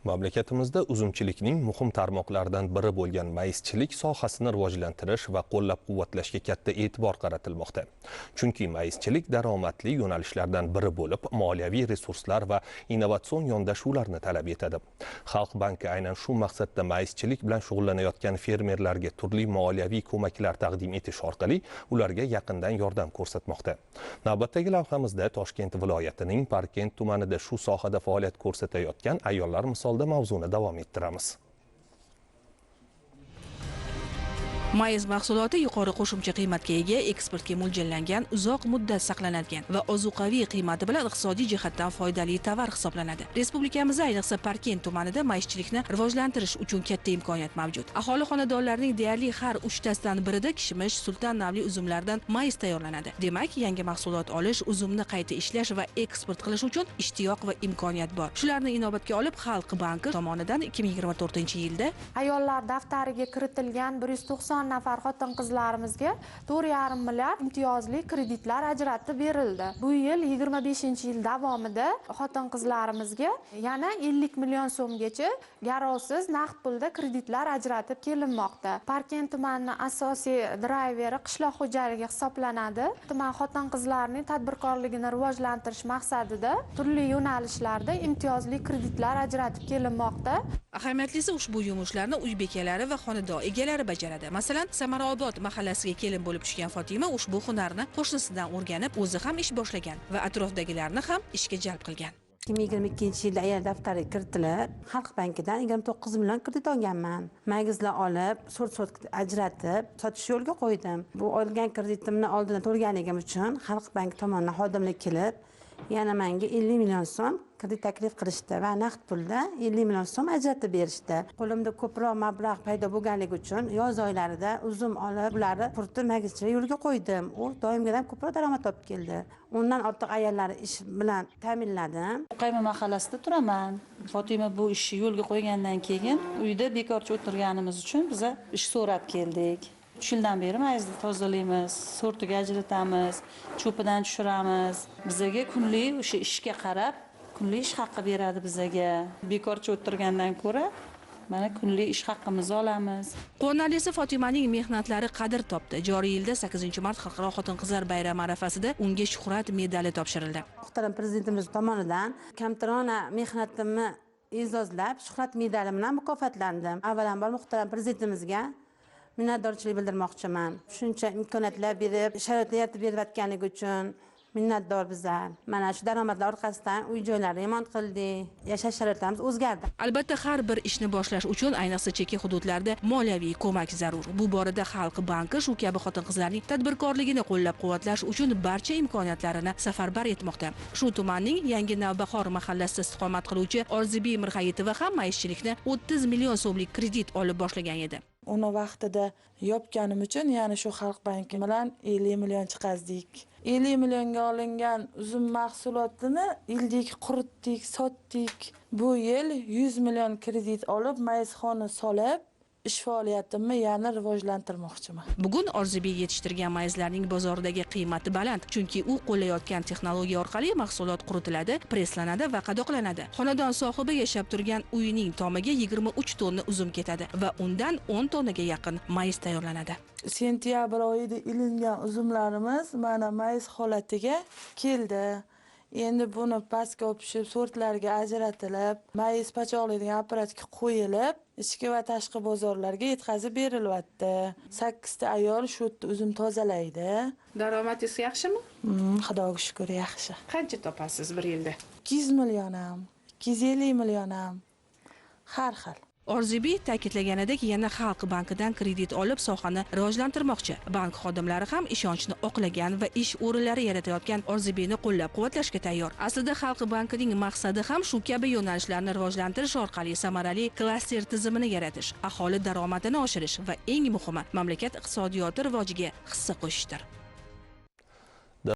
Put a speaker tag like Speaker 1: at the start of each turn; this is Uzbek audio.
Speaker 1: Mamlakatimizda uzumchilikning muhim tarmoqlaridan biri bo'lgan mayizchilik sohasini rivojlantirish va qo'llab-quvvatlashga katta e'tibor qaratilmoqda. Chunki mayizchilik daromadli yo'nalishlardan biri bo'lib, moliyaviy resurslar va innovatsion yondashuvlarni talab etadi. Xalq banki aynan shu maqsadda mayizchilik bilan shug'ullanayotgan fermerlarga turli moliyaviy ko'maklar taqdim etish orqali ularga yaqindan yordam ko'rsatmoqda. Navbatdagi lavhamizda Toshkent viloyatining Parkent tumanida shu sohada faoliyat ko'rsatayotgan ayollar misolida mavzuni davom ettiramiz.
Speaker 2: Mayiz mahsuloti yuqori qo'shimcha qiymatga ega, eksportga mo'ljallangan, uzoq muddat saqlanadigan va ozuqaviy qiymati bilan iqtisodiy jihatdan foydali tovar hisoblanadi. Respublikamizda, ayniqsa Parkent tumanida mayizchilikni rivojlantirish uchun katta imkoniyat mavjud. Aholi xonadonlarining deyarli har uchtasidan birida kishmish, sulton navli uzumlardan mayiz tayyorlanadi. Demak, yangi mahsulot olish, uzumni qayta ishlash va eksport qilish uchun ishtiyoq va imkoniyat bor. Shularni inobatga olib, Xalq banki tomonidan 2024-yilda
Speaker 3: ayollar daftariga kiritilgan 190 nafar xotin-qizlarimizga 4,5 milliard imtiyozli kreditlar ajratib berildi. Bu yil 25-yil davomida xotin-qizlarimizga yana 50 million so'mgacha garovsiz naqd pulda kreditlar ajratib kelinmoqda. Parkent tumanining asosiy drayveri qishloq xo'jaligi hisoblanadi. Tuman xotin-qizlarining tadbirkorligini rivojlantirish maqsadida turli yo'nalishlarda imtiyozli kreditlar ajratib kelinmoqda.
Speaker 2: Ahamiyatlisi, ushbu yumushlarni uy bekalari va xonadon egalari bajaradi. Masalan, Samarobod mahallasiga kelin bo'lib tushgan Fotima ushbu hunarni qo'shnisidan o'rganib, o'zi ham ish boshlagan va atrofdagilarni ham ishga jalb qilgan.
Speaker 4: 2022-yilda ayol daftariga kiritilib, Xalq bankidan 29 million kredit olganman. Mayizlar olib, sort-sort ajratib, sotish yo'lga qo'ydim. Bu olgan kreditimni oldindan to'lganligim uchun Xalq banki tomonidan xodimlar kelib, yana menga 50 million so'm kredit taklif qilishdi va naqd pulda 50 million so'm ajratib berishdi. Qo'limda ko'proq mablag' paydo bo'lganligi uchun yoz oylarida uzum olib, ularni qurtib mayizchilik yo'lga qo'ydim. U doimgidan ko'proq daromad olib keldi. Undan ortiq ayollarni ish bilan ta'minladim.
Speaker 5: Qayma mahallasida turaman. Fotima bu ishni yo'lga qo'ygandan keyin uyda bekorchi o'tirganimiz uchun biza ish so'rab keldik. 3 yildan beri mayizni tozalaymiz, sortiga ajratamiz, cho'pidan tushiramiz. Bizaga kunlik o'sha ishga qarab kunlik ish haqqi beradi bizaga. Bekorchi o'tirgandan ko'ra mana kunlik ish haqqimizni olamiz.
Speaker 2: Quvonarlisi, Fotimaning mehnatlari qadr topdi. Joriy yilda 8-mart Xalqaro xotin-qizlar bayrami arafasida unga shuhrat medali topshirildi.
Speaker 4: Muhtaram prezidentimiz tomonidan kamtarona mehnatimni e'zozlab, shuhrat medali bilan mukofotlandim. Avvalambor muhtaram prezidentimizga minnatdorchilik bildirmoqchiman. Shuncha imkoniyatlar berib, sharoitlar yaratib berayotganligi uchun minnatdor bizlar. Mana shu daromadlar orqasidan uy joylarni remont qildik, yashash sharoitlarimiz o'zgardi.
Speaker 2: Albatta, har bir ishni boshlash uchun ayniqsa chekka hududlarda moliyaviy ko'mak zarur. Bu borada Xalq banki shu kabi xotin-qizlarning tadbirkorligini qo'llab-quvvatlash uchun barcha imkoniyatlarini safarbar etmoqda. Shu tumanning Yangi Navbahor mahallasida istiqomat qiluvchi Orzibi Mirhayitova ham mayizchilikni 30 million so'mlik kredit olib boshlagan edi.
Speaker 6: Uni vaqtida yopganim uchun, ya'ni shu Xalq banki bilan 50 million chiqazdik. 50 millionga olingan uzum mahsulotini ildik, quritdik, sotdik. Bu yil 100 million kredit olib, mayizxona solib, ish faoliyatimni yana rivojlantirmoqchiman.
Speaker 2: Bugun Orzibi yetishtirgan mayizlarning bozordagi qiymati baland, chunki u qo'llayotgan texnologiya orqali mahsulot quritiladi, preslanadi va qadoqlanadi. Xonadon sohibi yashab turgan uyining tomiga 23 tonna uzum ketadi va undan 10 tonnaga yaqin mayiz tayyorlanadi.
Speaker 6: Sentyabr oyida ilingan uzumlarimiz mana mayiz holatiga keldi. Endi buni pastga olib tushib, sortlarga ajratilib, mayiz pachoqlaydigan apparatga qo'yilib, ichki va tashqi bozorlarga yetkazib berilyapti. 8 ta ayol shu yerda uzum tozalaydi.
Speaker 7: Daromadingiz yaxshimi?
Speaker 6: Xudoga shukr, yaxshi.
Speaker 7: Qancha topasiz bir yilda?
Speaker 6: 200 million ham, 250 million ham, har xil.
Speaker 2: Orzibi ta'kidlaganidek, yana Xalq bankidan kredit olib sohani rivojlantirmoqchi. Bank xodimlari ham ishonchni oqlagan va ish o'rinlari yaratayotgan Orzibini qo'llab-quvvatlashga tayyor. Aslida Xalq bankining maqsadi ham shu kabi yo'nalishlarni rivojlantirish orqali samarali klaster tizimini yaratish, aholi daromadini oshirish va eng muhimi, mamlakat iqtisodiyoti rivojiga hissa qo'shishdir.